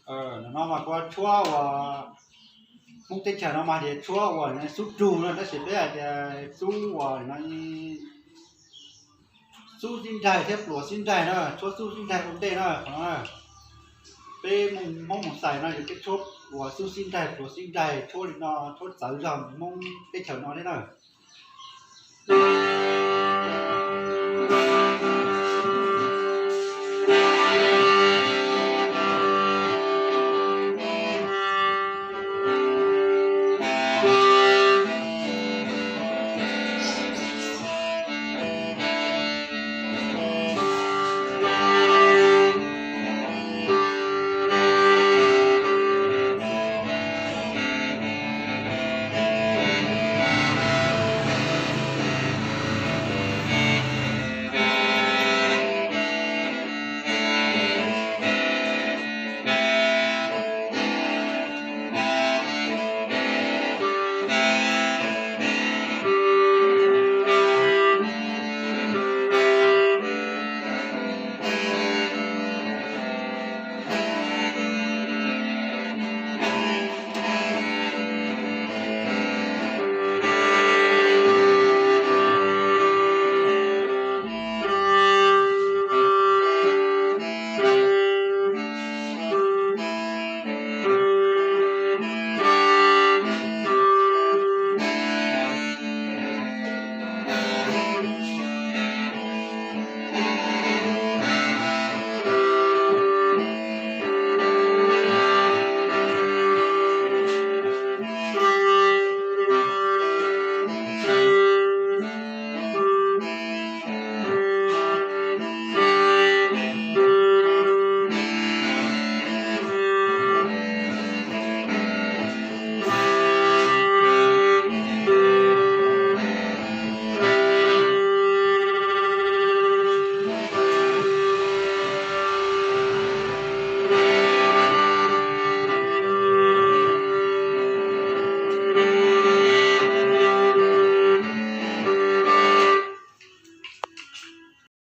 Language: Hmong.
Ntawm no mas kuv tshuab uas Hmoob teb chaws no mas tias tshuab uas xub rug no, tab sis peb hais tias xub uas no xub xib nraig thiab pluas xib nraig na, tshuab xub xib nraig ua ntej na. Qhov no peb Hmoob mus xais no yog peb tshuab uas xub xib nraig pluas xib nraig, tshuab li no, tshuab txawv zog Hmoob teb chaws no thiab na.